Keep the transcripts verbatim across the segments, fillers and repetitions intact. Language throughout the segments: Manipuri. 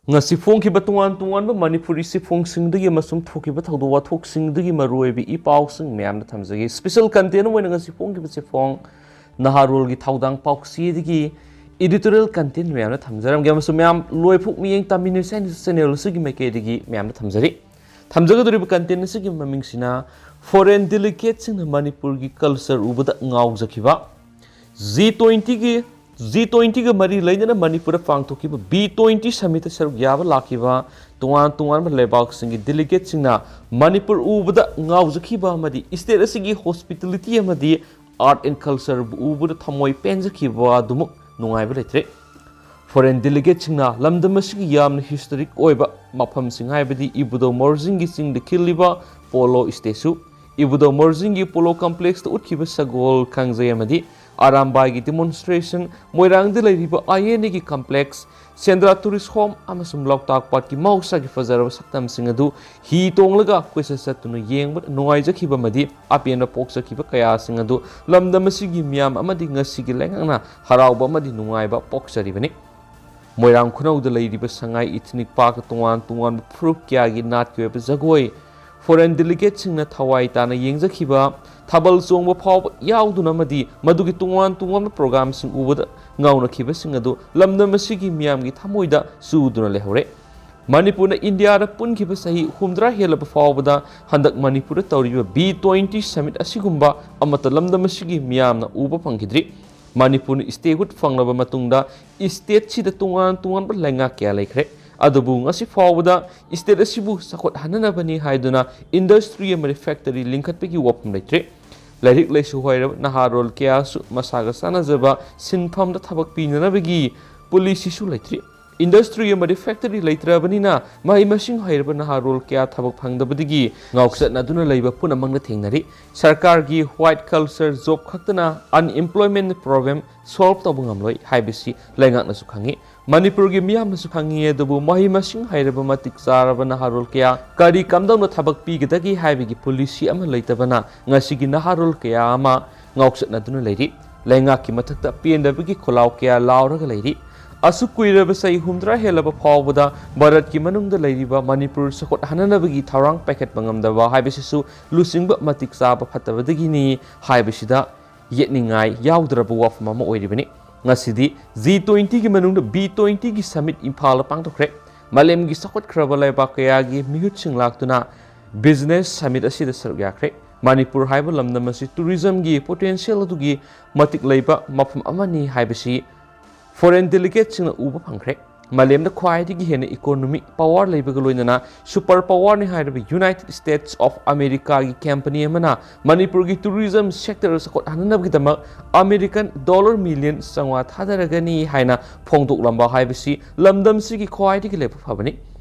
ꯉꯁꯤ ꯐꯣꯡꯈꯤꯕ ꯇꯣꯉꯥꯟ ꯇꯣꯉꯥꯟꯕ ꯃꯅꯤꯄꯨꯔꯤ ꯆꯦꯐꯣꯡꯁꯤꯡꯗꯒꯤ ꯑꯃꯁꯨꯡ ꯊꯣꯛꯈꯤꯕ ꯊꯧꯗꯣꯛ ꯋꯥꯊꯣꯛꯁꯤꯡꯗꯒꯤ ꯃꯔꯨꯑꯣꯏꯕ ꯏ ꯄꯥꯎꯁꯤꯡ ꯃꯌꯥꯝꯅ ꯊꯝꯖꯒꯦ꯫ ꯁ꯭ꯄꯦꯁꯦꯜ ꯀꯟꯇꯦꯟ ꯑꯣꯏꯅ ꯉꯁꯤ ꯐꯣꯡꯈꯤꯕ ꯆꯦꯐꯣꯡ ꯅꯍꯥꯔꯣꯜꯒꯤ ꯊꯧꯗꯥꯡ ꯄꯥꯎꯆꯦꯗꯒꯤ ꯏꯗꯤꯇꯣꯔꯤꯌꯦꯜ ꯀꯟꯇꯦꯟ ꯃꯌꯥꯝꯅ ꯊꯝꯖꯔꯝꯒꯦ ꯑꯃꯁꯨꯡ ꯃꯌꯥꯝ ꯂꯣꯏꯐꯥꯎ ꯃꯤꯠꯌꯦꯡ ꯇꯥꯃꯤꯟꯅꯁꯦ ꯍꯥꯏꯅ ꯆꯦꯅꯦꯜ ꯑꯁꯤꯒꯤ ꯃꯥꯏꯀꯩꯗꯒꯤ ꯃꯌꯥꯝꯅ ꯊꯝꯖꯔꯤ꯫ ꯊꯝꯖꯒꯗꯧꯔꯤꯕ ꯀꯟꯇꯦꯟ ꯑꯁꯤꯒꯤ ꯃꯃꯤꯡꯁꯤꯅ ꯐꯣꯔꯦꯟ ꯗꯦꯂꯤꯒꯦꯠꯁꯤꯡꯅ ꯃꯅꯤꯄꯨꯔꯒꯤ ꯀꯜꯆꯔ ꯎꯕꯗ ꯉꯥꯎꯖꯈꯤꯕ꯫ ꯖꯤ ꯇ꯭ꯋꯦꯟꯇꯤꯒꯤ ꯖꯤ ꯇ꯭ꯋꯦꯟꯇꯤꯒ ꯃꯔꯤ ꯂꯩꯅꯅ ꯃꯅꯤꯄꯨꯔꯗ ꯄꯥꯡꯊꯣꯛꯈꯤꯕ ꯕꯤ ꯇ꯭ꯋꯦꯟꯇꯤ ꯁꯃꯤꯠꯇ ꯁꯔꯨꯛ ꯌꯥꯕ ꯂꯥꯛꯈꯤꯕ ꯇꯣꯉꯥꯟ ꯇꯣꯉꯥꯟꯕ ꯂꯩꯕꯥꯛꯁꯤꯡꯒꯤ ꯗꯦꯂꯤꯒꯦꯠꯁꯤꯡꯅ ꯃꯅꯤꯄꯨꯔ ꯎꯕꯗ ꯉꯥꯎꯖꯈꯤꯕ ꯑꯃꯗꯤ ꯁ꯭ꯇꯦꯠ ꯑꯁꯤꯒꯤ ꯍꯣꯁꯄꯤꯇꯥꯂꯤꯇꯤ ꯑꯃꯗꯤ ꯑꯥꯔꯠ ꯑꯦꯟ ꯀꯜꯆꯔꯕꯨ ꯎꯕꯗ ꯊꯃꯣꯏ ꯄꯦꯟꯖꯈꯤꯕ ꯑꯗꯨꯃꯛ ꯅꯨꯡꯉꯥꯏꯕ ꯂꯩꯇ꯭ꯔꯦ꯫ ꯐꯣꯔꯦꯟ ꯗꯦꯂꯤꯒꯦꯠꯁꯤꯡꯅ ꯂꯝꯗꯝ ꯑꯁꯤꯒꯤ ꯌꯥꯝꯅ ꯍꯤꯁꯇꯣꯔꯤꯛ ꯑꯣꯏꯕ ꯃꯐꯝꯁꯤꯡ ꯍꯥꯏꯕꯗꯤ ꯏꯕꯨꯙꯧ ꯃꯣꯔꯖꯤꯡꯒꯤ ꯆꯤꯡꯗ ꯈꯤꯜꯂꯤꯕ ꯄꯣꯂꯣ ꯁ꯭ꯇꯦꯆꯨ, ꯏꯕꯨꯙꯧ ꯃꯣꯔꯖꯤꯡꯒꯤ ꯄꯣꯂꯣ ꯀꯝꯄ꯭ꯂꯦꯛꯁꯇ ꯎꯠꯈꯤꯕ ꯁꯒꯣꯜ ꯀꯥꯡꯖꯩ ꯑꯃꯗꯤ ꯑꯔꯥꯝꯕꯥꯏꯒꯤ ꯗꯤꯃꯣꯟꯁꯇ꯭ꯔꯦꯁꯟ, ꯃꯣꯏꯔꯥꯡꯗ ꯂꯩꯔꯤꯕ ꯑꯥꯏ ꯑꯦꯟ ꯑꯦꯒꯤ ꯀꯝꯄ꯭ꯂꯦꯛꯁ, ꯁꯦꯟꯗ꯭ꯔꯥ ꯇꯨꯔꯤꯁ ꯍꯣꯝ ꯑꯃꯁꯨꯡ ꯂꯣꯛꯇꯥꯛ ꯄꯥꯠꯀꯤ ꯃꯍꯧꯁꯥꯒꯤ ꯐꯖꯔꯕ ꯁꯛꯇꯝꯁꯤꯡ ꯑꯗꯨ ꯍꯤ ꯇꯣꯡꯂꯒ ꯀꯣꯏꯆꯠ ꯆꯠꯇꯨꯅ ꯌꯦꯡꯕꯗ ꯅꯨꯡꯉꯥꯏꯖꯈꯤꯕ ꯑꯃꯗꯤ ꯑꯄꯦꯟꯕ ꯄꯣꯛꯆꯈꯤꯕ ꯀꯌꯥꯁꯤꯡ ꯑꯗꯨ ꯂꯝꯗꯝ ꯑꯁꯤꯒꯤ ꯃꯤꯌꯥꯝ ꯑꯃꯗꯤ ꯉꯁꯤꯒꯤ ꯂꯩꯉꯥꯛꯅ ꯍꯔꯥꯎꯕ ꯑꯃꯗꯤ ꯅꯨꯡꯉꯥꯏꯕ ꯄꯣꯛꯆꯔꯤꯕꯅꯤ꯫ ꯃꯣꯏꯔꯥꯡ ꯈꯨꯅꯧꯗ ꯂꯩꯔꯤꯕ ꯁꯉꯥꯏ ꯏꯊꯅꯤꯛ ꯄꯥꯔꯛꯇ ꯇꯣꯉꯥꯟ ꯇꯣꯉꯥꯟꯕ ꯐꯨꯔꯨꯞ ꯀꯌꯥꯒꯤ ꯅꯥꯠꯀꯤ ꯑꯣꯏꯕ ꯖꯒꯣꯏ, ꯐꯣꯔꯦꯟ ꯗꯦꯂꯤꯒꯦꯠꯁꯤꯡꯅ ꯊꯋꯥꯏ ꯇꯥꯅ ꯌꯦꯡꯖꯈꯤꯕ ꯊꯥꯕꯜ ꯆꯣꯡꯕ ꯐꯥꯎꯕ ꯌꯥꯎꯗꯨꯅ ꯑꯃꯗꯤ ꯃꯗꯨꯒꯤ ꯇꯣꯉꯥꯟ ꯇꯣꯉꯥꯟꯕ ꯄ꯭ꯔꯣꯒ꯭ꯔꯥꯝꯁꯤꯡ ꯎꯕꯗ ꯉꯥꯎꯅꯈꯤꯕꯁꯤꯡ ꯑꯗꯨ ꯂꯝꯗꯝ ꯑꯁꯤꯒꯤ ꯃꯤꯌꯥꯝꯒꯤ ꯊꯃꯣꯏꯗ ꯆꯨꯗꯨꯅ ꯂꯩꯍꯧꯔꯦ꯫ ꯃꯅꯤꯄꯨꯔꯅ ꯏꯟꯗꯤꯌꯥꯗ ꯄꯨꯟꯈꯤꯕ ꯆꯍꯤ ꯍꯨꯝꯗ꯭ꯔꯥ ꯍꯦꯜꯂꯕ ꯐꯥꯎꯕꯗ ꯍꯟꯗꯛ ꯃꯅꯤꯄꯨꯔꯗ ꯇꯧꯔꯤꯕ ꯕꯤ ꯇ꯭ꯋꯦꯟꯇꯤ ꯁꯃꯤꯠ ꯑꯁꯤꯒꯨꯝꯕ ꯑꯃꯠꯇ ꯂꯝꯗꯝ ꯑꯁꯤꯒꯤ ꯃꯤꯌꯥꯝꯅ ꯎꯕ ꯐꯪꯈꯤꯗ꯭ꯔꯤ꯫ ꯃꯅꯤꯄꯨꯔꯅ ꯁ꯭ꯇꯦꯠꯍꯨꯗ ꯐꯪꯂꯕ ꯃꯇꯨꯡꯗ ꯁ꯭ꯇꯦꯠꯁꯤꯗ ꯇꯣꯉꯥꯟ ꯇꯣꯉꯥꯟꯕ ꯂꯩꯉꯥꯛ ꯀꯌꯥ ꯂꯩꯈ꯭ꯔꯦ꯫ ꯑꯗꯨꯕꯨ ꯉꯁꯤ ꯐꯥꯎꯕꯗ ꯁ꯭ꯇꯦꯠ ꯑꯁꯤꯕꯨ ꯆꯥꯎꯈꯠꯍꯟꯅꯅꯕꯅꯤ ꯍꯥꯏꯗꯨꯅ ꯏꯟꯗꯁꯇ꯭ꯔꯤ ꯑꯃꯗꯤ ꯐꯦꯛꯇꯔꯤ ꯂꯤꯡꯈꯠꯄꯒꯤ ꯋꯥꯐꯝ ꯂꯩꯇ꯭ꯔꯦ꯫ ꯂꯥꯏꯔꯤꯛ ꯂꯥꯏꯁꯨ ꯍꯩꯔꯕ ꯅꯍꯥꯔꯣꯜ ꯀꯌꯥꯁꯨ ꯃꯁꯥꯒ ꯆꯥꯟꯅꯖꯕ ꯁꯤꯟꯐꯝꯗ ꯊꯕꯛ ꯄꯤꯅꯅꯕꯒꯤ ꯄꯣꯂꯤꯁꯤꯁꯨ ꯂꯩꯇ꯭ꯔꯤ꯫ ꯏꯟꯗꯁꯇ꯭ꯔꯤ ꯑꯃꯗꯤ ꯐꯦꯛꯇꯔꯤ ꯂꯩꯇ꯭ꯔꯕꯅꯤꯅ ꯃꯍꯩ ꯃꯁꯤꯡ ꯍꯩꯔꯕ ꯅꯍꯥꯔꯣꯜ ꯀꯌꯥ ꯊꯕꯛ ꯐꯪꯗꯕꯗꯒꯤ ꯉꯥꯎꯆꯠꯅꯗꯨꯅ ꯂꯩꯕ ꯄꯨꯝꯅꯃꯛꯅ ꯊꯦꯡꯅꯔꯤ꯫ ꯁꯔꯀꯥꯔꯒꯤ ꯋꯥꯏꯠ ꯀꯜꯆꯔ ꯖꯣꯕ ꯈꯛꯇꯅ ꯑꯟꯑꯦꯝꯄ꯭ꯂꯣꯏꯃꯦꯟ ꯄ꯭ꯔꯣꯕ꯭ꯂꯦꯝ ꯁꯣꯜꯕ ꯇꯧꯕ ꯉꯝꯂꯣꯏ ꯍꯥꯏꯕꯁꯤ ꯂꯩꯉꯥꯛꯅꯁꯨ ꯈꯪꯏ, ꯃꯅꯤꯄꯨꯔꯒꯤ ꯃꯤꯌꯥꯝꯅꯁꯨ ꯈꯪꯏ꯫ ꯑꯗꯨꯕꯨ ꯃꯍꯩ ꯃꯁꯤꯡ ꯍꯩꯔꯕ ꯃꯇꯤꯛ ꯆꯥꯔꯕ ꯅꯍꯥꯔꯣꯜ ꯀꯌꯥ ꯀꯔꯤ ꯀꯝꯗꯧꯅ ꯊꯕꯛ ꯄꯤꯒꯗꯒꯦ ꯍꯥꯏꯕꯒꯤ ꯄꯣꯂꯤꯁꯤ ꯑꯃ ꯂꯩꯇꯕꯅ ꯉꯁꯤꯒꯤ ꯅꯍꯥꯔꯣꯜ ꯀꯌꯥ ꯑꯃ ꯉꯥꯎꯆꯠꯅꯗꯨꯅ ꯂꯩꯔꯤ꯫ ꯂꯩꯉꯥꯛꯀꯤ ꯃꯊꯛꯇ ꯄꯦꯟꯗꯕꯒꯤ ꯈꯣꯜꯂꯥꯎ ꯀꯌꯥ ꯂꯥꯎꯔꯒ ꯂꯩꯔꯤ꯫ ꯑꯁꯨꯛ ꯀꯨꯏꯔꯕ ꯆꯍꯤ ꯍꯨꯝꯗ꯭ꯔꯥ ꯍꯦꯜꯂꯕ ꯐꯥꯎꯕꯗ ꯚꯥꯔꯠꯀꯤ ꯃꯅꯨꯡꯗ ꯂꯩꯔꯤꯕ ꯃꯅꯤꯄꯨꯔ ꯆꯥꯎꯈꯠꯍꯟꯅꯕꯒꯤ ꯊꯧꯔꯥꯡ ꯄꯥꯏꯈꯠꯄ ꯉꯝꯗꯕ ꯍꯥꯏꯕꯁꯤꯁꯨ ꯂꯨꯆꯤꯡꯕ ꯃꯇꯤꯛ ꯆꯥꯕ ꯐꯠꯇꯕꯗꯒꯤꯅꯤ ꯍꯥꯏꯕꯁꯤꯗ ꯌꯦꯠꯅꯤꯡꯉꯥꯏ ꯌꯥꯎꯗ꯭ꯔꯕ ꯋꯥꯐꯝ ꯑꯃ ꯑꯣꯏꯔꯤꯕꯅꯤ꯫ ꯉꯁꯤꯗꯤ ꯖꯤ ꯇ꯭ꯋꯦꯟꯇꯤꯒꯤ ꯃꯅꯨꯡꯗ ꯕꯤ ꯇ꯭ꯋꯦꯟꯇꯤꯒꯤ ꯁꯃꯤꯠ ꯏꯝꯐꯥꯜꯗ ꯄꯥꯡꯊꯣꯛꯈ꯭ꯔꯦ꯫ ꯃꯥꯂꯦꯝꯒꯤ ꯆꯥꯎꯈꯠꯈ꯭ꯔꯕ ꯂꯩꯕꯥꯛ ꯀꯌꯥꯒꯤ ꯃꯤꯍꯨꯠꯁꯤꯡ ꯂꯥꯛꯇꯨꯅ ꯕꯤꯖꯤꯅꯦꯁ ꯁꯃꯤꯠ ꯑꯁꯤꯗ ꯁꯔꯨꯛ ꯌꯥꯈ꯭ꯔꯦ꯫ ꯃꯅꯤꯄꯨꯔ ꯍꯥꯏꯕ ꯂꯝꯗꯝ ꯑꯁꯤ ꯇꯨꯔꯤꯖꯝꯒꯤ ꯄꯣꯇꯦꯟꯁꯤꯌꯦꯜ ꯑꯗꯨꯒꯤ ꯃꯇꯤꯛ ꯂꯩꯕ ꯃꯐꯝ ꯑꯃꯅꯤ ꯍꯥꯏꯕꯁꯤ ꯐꯣꯔꯦꯟ ꯗꯦꯂꯤꯒꯦꯠꯁꯤꯡꯅ ꯎꯕ ꯐꯪꯈ꯭ꯔꯦ꯫ ꯃꯥꯂꯦꯝꯗ ꯈ꯭ꯋꯥꯏꯗꯒꯤ ꯍꯦꯟꯅ ꯏꯀꯣꯅꯣꯃꯤꯛ ꯄꯥꯋꯔ ꯂꯩꯕꯒ ꯂꯣꯏꯅꯅ ꯁꯨꯄꯔ ꯄꯥꯋꯔꯅꯤ ꯍꯥꯏꯔꯤꯕ ꯌꯨꯅꯥꯏꯇꯦꯗ ꯁ꯭ꯇꯦꯠꯁ ꯑꯣꯐ ꯑꯃꯦꯔꯤꯀꯥꯒꯤ ꯀꯝꯄꯅꯤ ꯑꯃꯅ ꯃꯅꯤꯄꯨꯔꯒꯤ ꯇꯨꯔꯤꯖꯝ ꯁꯦꯛꯇꯔ ꯆꯥꯎꯈꯠꯍꯟꯅꯕꯒꯤꯗꯃꯛ ꯑꯃꯦꯔꯤꯀꯥꯟ ꯗꯣꯂꯔ ꯃꯤꯂꯤꯌꯟ ꯆꯥꯝꯃꯉꯥ ꯊꯥꯗꯔꯒꯅꯤ ꯍꯥꯏꯅ ꯐꯣꯡꯗꯣꯛꯂꯝꯕ ꯍꯥꯏꯕꯁꯤ ꯂꯝꯗꯝꯁꯤꯒꯤ ꯈ꯭ꯋꯥꯏꯗꯒꯤ ꯂꯥꯏꯕꯛ ꯐꯕꯅꯤ꯫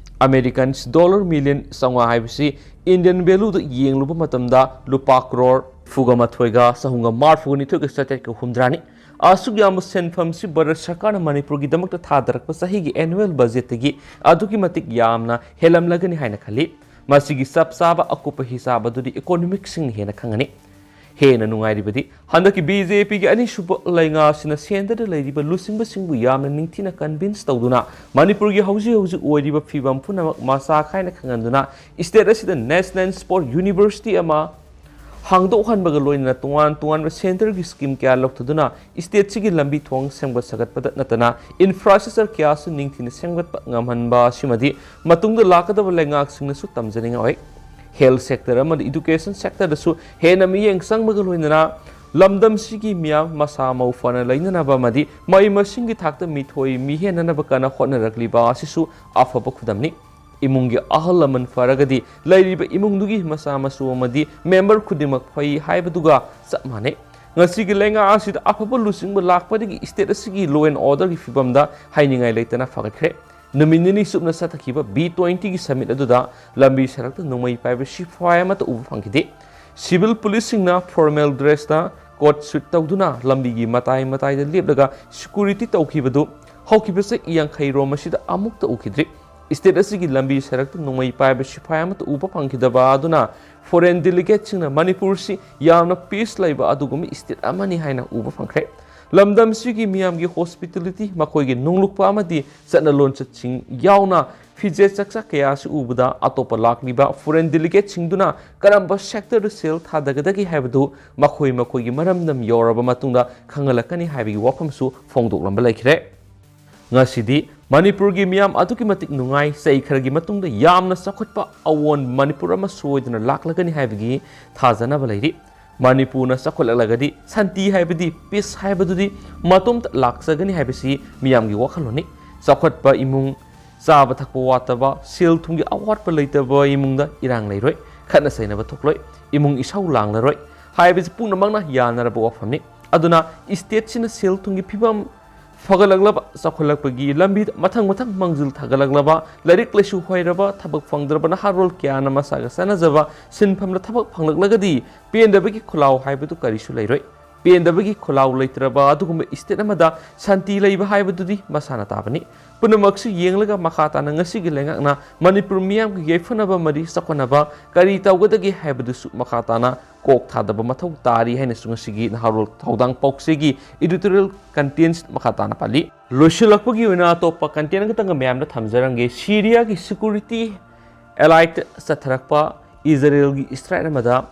ꯑꯃꯦꯔꯤꯀꯥꯟ ꯗꯣꯂꯔ ꯃꯤꯂꯤꯌꯟ ꯆꯥꯝꯃꯉꯥ ꯍꯥꯏꯕꯁꯤ ꯏꯟꯗꯤꯌꯟ ꯚꯦꯂꯨꯗ ꯌꯦꯡꯂꯨꯕ ꯃꯇꯝꯗ ꯂꯨꯄꯥ ꯀ꯭ꯔꯣꯔ ꯐꯨꯒ ꯃꯥꯊꯣꯏꯒ ꯆꯍꯨꯝꯒ ꯃꯔꯤꯐꯨꯒ ꯅꯤꯊꯣꯏꯒ ꯆꯥꯇ꯭ꯔꯦꯠꯀ ꯍꯨꯝꯗ꯭ꯔꯥꯅꯤ꯫ ꯑꯁꯨꯛ ꯌꯥꯝꯕ ꯁꯦꯟꯐꯝꯁꯤ ꯚꯥꯔꯠ ꯁꯔꯀꯥꯔꯅ ꯃꯅꯤꯄꯨꯔꯒꯤꯗꯃꯛꯇ ꯊꯥꯗꯔꯛꯄ ꯆꯍꯤꯒꯤ ꯑꯦꯅꯨꯋꯦꯜ ꯕꯖꯦꯠꯇꯒꯤ ꯑꯗꯨꯛꯀꯤ ꯃꯇꯤꯛ ꯌꯥꯝꯅ ꯍꯦꯜꯂꯝꯂꯒꯅꯤ ꯍꯥꯏꯅ ꯈꯜꯂꯤ꯫ ꯃꯁꯤꯒꯤ ꯆꯞ ꯆꯥꯕ ꯑꯀꯨꯞꯄ ꯍꯤꯁꯥꯕ ꯑꯗꯨꯗꯤ ꯏꯀꯣꯅꯣꯃꯤꯛꯁꯤꯡꯅ ꯍꯦꯟꯅ ꯈꯪꯒꯅꯤ꯫ ꯍꯦꯟꯅ ꯅꯨꯡꯉꯥꯏꯔꯤꯕꯗꯤ ꯍꯟꯗꯛꯀꯤ ꯕꯤ ꯖꯦ ꯄꯤꯒꯤ ꯑꯅꯤꯁꯨꯕ ꯂꯩꯉꯥꯛ ꯑꯁꯤꯅ ꯁꯦꯟꯇꯔꯗ ꯂꯩꯔꯤꯕ ꯂꯨꯆꯤꯡꯕꯁꯤꯡꯕꯨ ꯌꯥꯝꯅ ꯅꯤꯡꯊꯤꯅ ꯀꯟꯚꯤꯟꯁ ꯇꯧꯗꯨꯅ ꯃꯅꯤꯄꯨꯔꯒꯤ ꯍꯧꯖꯤꯛ ꯍꯧꯖꯤꯛ ꯑꯣꯏꯔꯤꯕ ꯐꯤꯕꯝ ꯄꯨꯝꯅꯃꯛ ꯃꯆꯥ ꯈꯥꯏꯅ ꯈꯪꯍꯟꯗꯨꯅ ꯁ꯭ꯇꯦꯠ ꯑꯁꯤꯗ ꯅꯦꯁꯅꯦꯜ ꯁ꯭ꯄꯣꯔꯠ ꯌꯨꯅꯤꯚꯔꯁꯤꯇꯤ ꯑꯃ ꯍꯥꯡꯗꯣꯛꯍꯟꯕꯒ ꯂꯣꯏꯅꯅ ꯇꯣꯉꯥꯟ ꯇꯣꯉꯥꯟꯕ ꯁꯦꯟꯇꯔꯒꯤ ꯁ꯭ꯀꯤꯝ ꯀꯌꯥ ꯂꯧꯊꯗꯨꯅ ꯁ꯭ꯇꯦꯠꯁꯤꯒꯤ ꯂꯝꯕꯤ ꯊꯣꯡ ꯁꯦꯝꯒꯠ ꯁꯥꯒꯠꯄꯗ ꯅꯠꯇꯅ ꯏꯟꯐ꯭ꯔꯥꯁ꯭ꯇ꯭ꯔꯛꯆꯔ ꯀꯌꯥꯁꯨ ꯅꯤꯡꯊꯤꯅ ꯁꯦꯝꯒꯠꯄ ꯉꯝꯍꯟꯕ ꯑꯁꯤꯃꯗꯤ ꯃꯇꯨꯡꯗ ꯂꯥꯛꯀꯗꯕ ꯂꯩꯉꯥꯛꯁꯤꯡꯅꯁꯨ ꯇꯝꯖꯅꯤꯡꯉꯥꯏ ꯑꯣꯏ꯫ ꯍꯦꯜꯊ ꯁꯦꯛꯇꯔ ꯑꯃꯗꯤ ꯏꯗꯨꯀꯦꯁꯟ ꯁꯦꯛꯇꯔꯗꯁꯨ ꯍꯦꯟꯅ ꯃꯤꯠꯌꯦꯡ ꯆꯪꯕꯒ ꯂꯣꯏꯅꯅ ꯂꯝꯗꯝꯁꯤꯒꯤ ꯃꯤꯌꯥꯝ ꯃꯁꯥ ꯃꯎ ꯐꯅ ꯂꯩꯅꯅꯕ ꯑꯃꯗꯤ ꯃꯍꯩ ꯃꯁꯤꯡꯒꯤ ꯊꯥꯛꯇ ꯃꯤꯊꯣꯏ ꯃꯤꯍꯦꯟꯅꯅꯕ ꯀꯟꯅ ꯍꯣꯠꯅꯔꯛꯂꯤꯕ ꯑꯁꯤꯁꯨ ꯑꯐꯕ ꯈꯨꯗꯝꯅꯤ꯫ ꯏꯃꯨꯡꯒꯤ ꯑꯍꯜ ꯂꯃꯟ ꯐꯔꯒꯗꯤ ꯂꯩꯔꯤꯕ ꯏꯃꯨꯡꯗꯨꯒꯤ ꯃꯆꯥ ꯃꯁꯨ ꯑꯃꯗꯤ ꯃꯦꯝꯕꯔ ꯈꯨꯗꯤꯡꯃꯛ ꯐꯩ ꯍꯥꯏꯕꯗꯨꯒ ꯆꯞ ꯃꯥꯟꯅꯩ꯫ ꯉꯁꯤꯒꯤ ꯂꯩꯉꯥꯛ ꯑꯁꯤꯗ ꯑꯐꯕ ꯂꯨꯆꯤꯡꯕ ꯂꯥꯛꯄꯗꯒꯤ ꯁ꯭ꯇꯦꯠ ꯑꯁꯤꯒꯤ ꯂꯣ ꯑꯦꯟ ꯑꯣꯔꯗꯔꯒꯤ ꯐꯤꯕꯝꯗ ꯍꯥꯏꯅꯤꯡꯉꯥꯏ ꯂꯩꯇꯅ ꯐꯒꯠꯈ꯭ꯔꯦ꯫ ꯅꯨꯃꯤꯠ ꯅꯤꯅꯤ ꯆꯨꯞꯅ ꯆꯠꯊꯈꯤꯕ ꯕꯤ ꯇ꯭ꯋꯦꯟꯇꯤꯒꯤ ꯁꯃꯤꯠ ꯑꯗꯨꯗ ꯂꯝꯕꯤ ꯁꯔꯛꯇ ꯅꯣꯡꯃꯩ ꯄꯥꯏꯕ ꯁꯤꯐꯥꯏ ꯑꯃꯠꯇ ꯎꯕ ꯐꯪꯈꯤꯗꯦ꯫ ꯁꯤꯚꯤꯜ ꯄꯨꯂꯤꯁꯁꯤꯡꯅ ꯐꯣꯔꯃꯦꯜ ꯗ꯭ꯔꯦꯁꯇ ꯀꯣꯠ ꯁꯨꯠ ꯇꯧꯗꯨꯅ ꯂꯝꯕꯤꯒꯤ ꯃꯇꯥꯏ ꯃꯇꯥꯏꯗ ꯂꯦꯞꯂꯒ ꯁꯦꯀ꯭ꯌꯨꯔꯤꯇꯤ ꯇꯧꯈꯤꯕꯗꯨ ꯍꯧꯈꯤꯕ ꯆꯍꯤ ꯌꯥꯡꯈꯩ ꯔꯣꯝ ꯑꯁꯤꯗ ꯑꯃꯨꯛꯇ ꯎꯈꯤꯗ꯭ꯔꯤ꯫ ꯁ꯭ꯇꯦꯠ ꯑꯁꯤꯒꯤ ꯂꯝꯕꯤ ꯁꯔꯛꯇ ꯅꯣꯡꯃꯩ ꯄꯥꯏꯕ ꯁꯤꯐꯥꯏ ꯑꯃꯠꯇ ꯎꯕ ꯐꯪꯈꯤꯗꯕ ꯑꯗꯨꯅ ꯐꯣꯔꯦꯟ ꯗꯦꯂꯤꯒꯦꯠꯁꯤꯡꯅ ꯃꯅꯤꯄꯨꯔꯁꯤ ꯌꯥꯝꯅ ꯄꯤꯁ ꯂꯩꯕ ꯑꯗꯨꯒꯨꯝꯕ ꯁ꯭ꯇꯦꯠ ꯑꯃꯅꯤ ꯍꯥꯏꯅ ꯎꯕ ꯐꯪꯈ꯭ꯔꯦ꯫ ꯂꯝꯗꯝꯁꯤꯒꯤ ꯃꯤꯌꯥꯝꯒꯤ hospitality, ꯃꯈꯣꯏꯒꯤ ꯅꯣꯡꯂꯨꯛꯄ ꯑꯃꯗꯤ ꯆꯠꯅ ꯂꯣꯟꯆꯠꯁꯤꯡ ꯌꯥꯎꯅ ꯐꯤꯖꯦꯠ ꯆꯛꯆꯥ ꯀꯌꯥ ꯑꯁꯤ ꯎꯕꯗ ꯑꯇꯣꯞꯄ ꯂꯥꯛꯂꯤꯕ foreign delegateꯁꯤꯡꯗꯨꯅ ꯀꯔꯝꯕ sectorꯗ ꯁꯦꯜ ꯊꯥꯗꯒꯗꯒꯦ ꯍꯥꯏꯕꯗꯨ ꯃꯈꯣꯏ ꯃꯈꯣꯏꯒꯤ ꯃꯔꯝꯗꯝ ꯌꯧꯔꯕ ꯃꯇꯨꯡꯗ ꯈꯪꯍꯜꯂꯛꯀꯅꯤ ꯍꯥꯏꯕꯒꯤ ꯋꯥꯐꯝꯁꯨ ꯐꯣꯡꯗꯣꯛꯂꯝꯕ ꯂꯩꯈ꯭ꯔꯦ꯫ ꯉꯁꯤꯗꯤ ꯃꯅꯤꯄꯨꯔꯒꯤ ꯃꯤꯌꯥꯝ ꯑꯗꯨꯛꯀꯤ ꯃꯇꯤꯛ ꯅꯨꯡꯉꯥꯏ, ꯆꯍꯤ ꯈꯔꯒꯤ ꯃꯇꯨꯡꯗ ꯌꯥꯝꯅ ꯆꯥꯎꯈꯠꯄ ꯑꯑꯣꯟꯕ ꯃꯅꯤꯄꯨꯔ ꯑꯃ ꯁꯣꯏꯗꯅ ꯂꯥꯛꯂꯒꯅꯤ ꯍꯥꯏꯕꯒꯤ ꯊꯥꯖꯅꯕ ꯂꯩꯔꯤ꯫ ꯃꯅꯤꯄꯨꯔꯅ ꯆꯥꯎꯈꯠꯂꯛꯂꯒꯗꯤ ꯁꯥꯟꯇꯤ ꯍꯥꯏꯕꯗꯤ, peace ꯍꯥꯏꯕꯗꯨꯗꯤ ꯃꯇꯣꯝꯇ ꯂꯥꯛꯆꯒꯅꯤ ꯍꯥꯏꯕꯁꯤ ꯃꯤꯌꯥꯝꯒꯤ ꯋꯥꯈꯜꯂꯣꯟꯅꯤ꯫ ꯆꯥꯎꯈꯠꯄ ꯏꯃꯨꯡ, ꯆꯥꯕ ꯊꯛꯄ ꯋꯥꯠꯇꯕ, ꯁꯦꯜ ꯊꯨꯝꯒꯤ ꯑꯋꯥꯠꯄ ꯂꯩꯇꯕ ꯏꯃꯨꯡꯗ ꯏꯔꯥꯡ ꯂꯩꯔꯣꯏ, ꯈꯠꯅ ꯆꯩꯅꯕ ꯊꯣꯛꯂꯣꯏ, ꯏꯃꯨꯡ ꯏꯁꯧ ꯂꯥꯡꯂꯔꯣꯏ ꯍꯥꯏꯕꯁꯤ ꯄꯨꯝꯅꯃꯛꯅ ꯌꯥꯅꯔꯕ ꯋꯥꯐꯝꯅꯤ꯫ ꯑꯗꯨꯅ stateꯁꯤꯅ ꯁꯦꯜ ꯊꯨꯝꯒꯤ ꯐꯤꯕꯝ ꯐꯒꯠꯂꯛꯂꯕ, ꯆꯥꯎꯈꯠꯂꯛꯄꯒꯤ ꯂꯝꯕꯤꯗ ꯃꯊꯪ ꯃꯊꯪ ꯃꯥꯡꯖꯤꯜ ꯊꯥꯒꯠꯂꯛꯂꯕ, ꯂꯥꯏꯔꯤꯛ ꯂꯥꯏꯁꯨ ꯍꯩꯔꯕ, ꯊꯕꯛ ꯐꯪꯗ꯭ꯔꯕ ꯅꯍꯥꯔꯣꯜ ꯀꯌꯥꯅ ꯃꯁꯥꯒ ꯆꯥꯟꯅꯖꯕ ꯁꯤꯟꯐꯝꯗ ꯊꯕꯛ ꯐꯪꯂꯛꯂꯒꯗꯤ ꯄꯦꯟꯗꯕꯒꯤ ꯈꯨꯜꯂꯥꯎ ꯍꯥꯏꯕꯗꯨ ꯀꯔꯤꯁꯨ ꯂꯩꯔꯣꯏ꯫ ꯄꯦꯟꯗꯕꯒꯤ ꯈꯨꯜꯂꯥꯎ ꯂꯩꯇ꯭ꯔꯕ ꯑꯗꯨꯒꯨꯝꯕ state ꯑꯃꯗ ꯁꯥꯟꯇꯤ ꯂꯩꯕ ꯍꯥꯏꯕꯗꯨꯗꯤ ꯃꯁꯥꯅ ꯇꯥꯕꯅꯤ꯫ ꯄꯨꯝꯅꯃꯛꯁꯨ ꯌꯦꯡꯂꯒ ꯃꯈꯥ ꯇꯥꯅ ꯉꯁꯤꯒꯤ ꯂꯩꯉꯥꯛꯅ ꯃꯅꯤꯄꯨꯔ ꯃꯤꯌꯥꯝꯒꯤ ꯌꯥꯏꯐꯅꯕ ꯑꯃꯗꯤ ꯆꯥꯎꯈꯠꯅꯕ ꯀꯔꯤ ꯇꯧꯒꯗꯒꯦ ꯍꯥꯏꯕꯗꯨꯁꯨ ꯃꯈꯥ ꯇꯥꯅ ꯀꯣꯛ ꯊꯥꯗꯕ ꯃꯊꯧ ꯇꯥꯔꯤ ꯍꯥꯏꯅꯁꯨ ꯉꯁꯤꯒꯤ ꯅꯍꯥꯔꯣꯜ ꯊꯧꯗꯥꯡ ꯄꯥꯎꯆꯦꯒꯤ editorial content ꯃꯈꯥ ꯇꯥꯅ ꯄꯜꯂꯤ꯫ ꯂꯣꯏꯁꯤꯜꯂꯛꯄꯒꯤ ꯑꯣꯏꯅ ꯑꯇꯣꯞꯄ content ꯑꯃꯈꯛꯇꯪꯒ ꯃꯌꯥꯝꯗ ꯊꯝꯖꯔꯝꯒꯦ꯫ ꯁꯤꯔꯤꯌꯥꯒꯤ security allied ꯆꯠꯊꯔꯛꯄ ꯏꯖꯔꯦꯜꯒꯤ strike ꯑꯃꯗ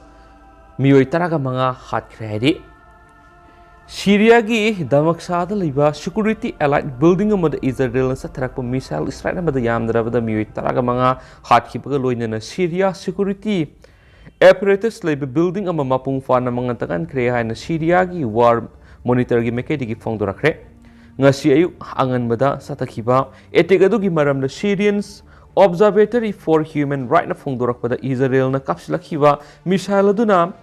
ꯃꯤꯑꯣꯏ ꯇꯔꯥꯒ ꯃꯉꯥ ꯍꯥꯠꯈ꯭ꯔꯦ ꯍꯥꯏꯔꯤ꯫ ꯁꯤꯔꯤꯌꯥꯒꯤ ꯗꯃꯛꯁꯥꯗ ꯂꯩꯕ security allied building ꯑꯃꯗ ꯏꯖꯔꯦꯜꯅ ꯆꯠꯊꯔꯛꯄ missile strike ꯑꯃꯗ ꯌꯥꯝꯗ꯭ꯔꯕꯗ ꯃꯤꯑꯣꯏ ꯇꯔꯥꯒ ꯃꯉꯥ ꯍꯥꯠꯈꯤꯕꯒ ꯂꯣꯏꯅꯅ ꯁꯤꯔꯤꯌꯥ security apparatus ꯂꯩꯕ building ꯑꯃ ꯃꯄꯨꯡ ꯐꯥꯅ ꯃꯉꯥꯜ ꯇꯥꯍꯟꯈ꯭ꯔꯦ ꯍꯥꯏꯅ ꯁꯤꯔꯤꯌꯥꯒꯤ war monitorꯒꯤ ꯃꯥꯏꯀꯩꯗꯒꯤ ꯐꯣꯡꯗꯣꯔꯛꯈ꯭ꯔꯦ꯫ ꯉꯁꯤ ꯑꯌꯨꯛ ꯑꯉꯟꯕꯗ ꯆꯠꯊꯈꯤꯕ attack ꯑꯗꯨꯒꯤ ꯃꯔꯝꯗ Syrians Observatory for Human Rightsꯅ ꯐꯣꯡꯗꯣꯔꯛꯄꯗ, ꯏꯖꯔꯦꯜꯅ ꯀꯥꯞꯁꯤꯜꯂꯛꯈꯤꯕ missile ꯑꯗꯨꯅ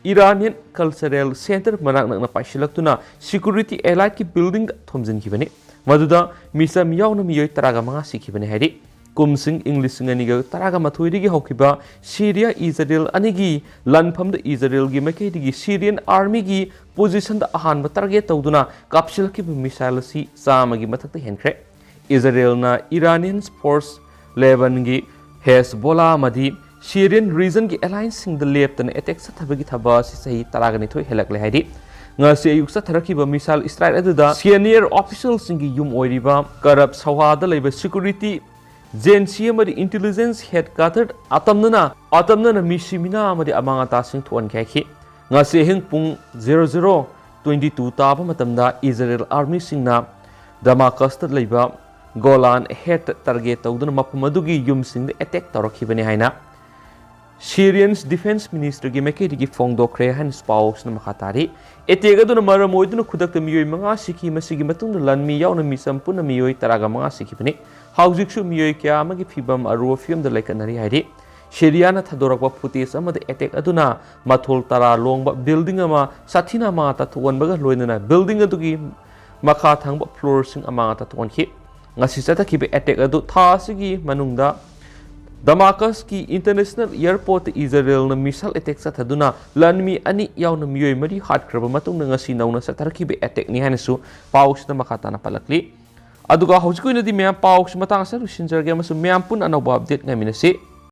Iranian Cultural Center ꯃꯅꯥꯛ ꯅꯛꯅ ꯄꯥꯏꯁꯤꯜꯂꯛꯇꯨꯅ security alliedꯀꯤ buildingꯗ ꯊꯣꯝꯖꯤꯟꯈꯤꯕꯅꯤ꯫ ꯃꯗꯨꯗ ꯃꯤꯆꯝ ꯌꯥꯎꯅ ꯃꯤꯑꯣꯏ ꯇꯔꯥꯒ ꯃꯉꯥ ꯁꯤꯈꯤꯕꯅꯤ ꯍꯥꯏꯔꯤ꯫ ꯀꯨꯝꯁꯤꯡ ꯏꯪ ꯂꯤꯁꯤꯡ ꯑꯅꯤꯒ ꯇꯔꯥꯒ ꯃꯥꯊꯣꯏꯗꯒꯤ ꯍꯧꯈꯤꯕ ꯁꯤꯔꯤꯌꯥ ꯏꯖꯔꯦꯜ ꯑꯅꯤꯒꯤ ꯂꯥꯟꯐꯝꯗ ꯏꯖꯔꯦꯜꯒꯤ ꯃꯥꯏꯀꯩꯗꯒꯤ Syrian armyꯒꯤ positionꯗ ꯑꯍꯥꯟꯕ target ꯇꯧꯗꯨꯅ ꯀꯥꯞꯁꯤꯜꯂꯛꯈꯤꯕ missile ꯑꯁꯤ ꯆꯥꯝꯃꯒꯤ ꯃꯊꯛꯇ ꯍꯦꯟꯈ꯭ꯔꯦ꯫ ꯏꯖꯔꯦꯜꯅ Iranian force, Lebanonꯒꯤ Hezbollah ꯑꯃꯗꯤ Syrian regionꯒꯤ allianceꯁꯤꯡꯗ ꯂꯦꯞꯇꯅ attack ꯆꯠꯊꯕꯒꯤ ꯊꯕꯛ ꯑꯁꯤ ꯆꯍꯤ ꯇꯔꯥꯒ ꯅꯤꯊꯣꯏ ꯍꯦꯜꯂꯛꯂꯦ ꯍꯥꯏꯔꯤ꯫ ꯉꯁꯤ ꯑꯌꯨꯛ ꯆꯠꯊꯔꯛꯈꯤꯕ missile strike ꯑꯗꯨꯗ senior officialꯁꯤꯡꯒꯤ ꯌꯨꯝ ꯑꯣꯏꯔꯤꯕ ꯀꯔꯞ ꯁꯧꯍꯥꯗ ꯂꯩꯕ security agency ꯑꯃꯗꯤ intelligence headquarter, ꯑꯇꯝꯅꯅ ꯑꯇꯝꯅꯅ ꯃꯤꯁꯤ ꯃꯤꯅꯥ ꯑꯃꯗꯤ ꯑꯃꯥꯡ ꯑꯇꯥꯁꯤꯡ ꯊꯣꯛꯍꯟꯈꯤ ꯍꯥꯏꯈꯤ꯫ ꯉꯁꯤ ꯑꯍꯤꯡ ꯄꯨꯡ zero zero twenty two ꯇꯥꯕ ꯃꯇꯝꯗ Israel armyꯁꯤꯡꯅ Damascusꯇ ꯂꯩꯕ Golan Heights target ꯇꯧꯗꯨꯅ ꯃꯐꯝ ꯑꯗꯨꯒꯤ ꯌꯨꯝꯁꯤꯡꯗ attack ꯇꯧꯔꯛꯈꯤꯕꯅꯤ ꯍꯥꯏꯅ Syrian Defense Ministerꯒꯤ ꯃꯥꯏꯀꯩꯗꯒꯤ ꯐꯣꯡꯗꯣꯛꯈ꯭ꯔꯦ ꯍꯥꯏꯅꯁꯨ ꯄꯥꯎꯁꯤꯅ ꯃꯈꯥ ꯇꯥꯔꯤ꯫ Attack ꯑꯗꯨꯅ ꯃꯔꯝ ꯑꯣꯏꯗꯨꯅ ꯈꯨꯗꯛꯇ ꯃꯤꯑꯣꯏ ꯃꯉꯥ ꯁꯤꯈꯤ꯫ ꯃꯁꯤꯒꯤ ꯃꯇꯨꯡꯗ ꯂꯥꯟꯃꯤ ꯌꯥꯎꯅ ꯃꯤꯆꯝ ꯄꯨꯟꯅ ꯃꯤꯑꯣꯏ ꯇꯔꯥꯒ ꯃꯉꯥ ꯁꯤꯈꯤꯕꯅꯤ꯫ ꯍꯧꯖꯤꯛꯁꯨ ꯃꯤꯑꯣꯏ ꯀꯌꯥ ꯑꯃꯒꯤ ꯐꯤꯕꯝ ꯑꯔꯨꯕ ꯐꯤꯕꯝꯗ ꯂꯩꯈꯠꯅꯔꯤ ꯍꯥꯏꯔꯤ꯫ Syriaꯅ ꯊꯥꯗꯣꯔꯛꯄ footage ꯑꯃꯗ attack ꯑꯗꯨꯅ ꯃꯊꯣꯜ ꯇꯔꯥ ꯂꯣꯡꯕ building ꯑꯃ ꯁꯥꯊꯤꯅ ꯑꯃꯥꯡ ꯑꯇꯥ ꯊꯣꯛꯍꯟꯕꯒ ꯂꯣꯏꯅꯅ building ꯑꯗꯨꯒꯤ ꯃꯈꯥ ꯊꯪꯕ floorꯁꯤꯡ ꯑꯃꯥꯡ ꯑꯇꯥ ꯊꯣꯛꯍꯟꯈꯤ꯫ ꯉꯁꯤ ꯆꯠꯊꯈꯤꯕ attack ꯑꯗꯨ ꯊꯥ ꯑꯁꯤꯒꯤ ꯃꯅꯨꯡꯗ Damascusꯀꯤ international airportꯇ Israelꯅ missile attack ꯆꯠꯊꯗꯨꯅ ꯂꯥꯟꯃꯤ ꯑꯅꯤ ꯌꯥꯎꯅ ꯃꯤꯑꯣꯏ ꯃꯔꯤ ꯍꯥꯠꯈ꯭ꯔꯕ ꯃꯇꯨꯡꯗ ꯉꯁꯤ ꯅꯧꯅ ꯆꯠꯊꯔꯛꯈꯤꯕ attackꯅꯤ ꯍꯥꯏꯅꯁꯨ ꯄꯥꯎꯁꯤꯗ ꯃꯈꯥ ꯇꯥꯅ ꯄꯜꯂꯛꯂꯤ꯫ ꯑꯗꯨꯒ ꯍꯧꯖꯤꯛꯀꯤ ꯑꯣꯏꯅꯗꯤ ꯃꯌꯥꯝ ꯄꯥꯎꯁꯤ ꯃꯇꯥꯡ ꯑꯁꯤꯗ ꯂꯣꯏꯁꯤꯟꯖꯔꯒꯦ ꯑꯃꯁꯨꯡ ꯃꯌꯥꯝ ꯄꯨꯟꯅ ꯑꯅꯧꯕ update ꯉꯥꯏꯃꯤꯟꯅꯁꯤ꯫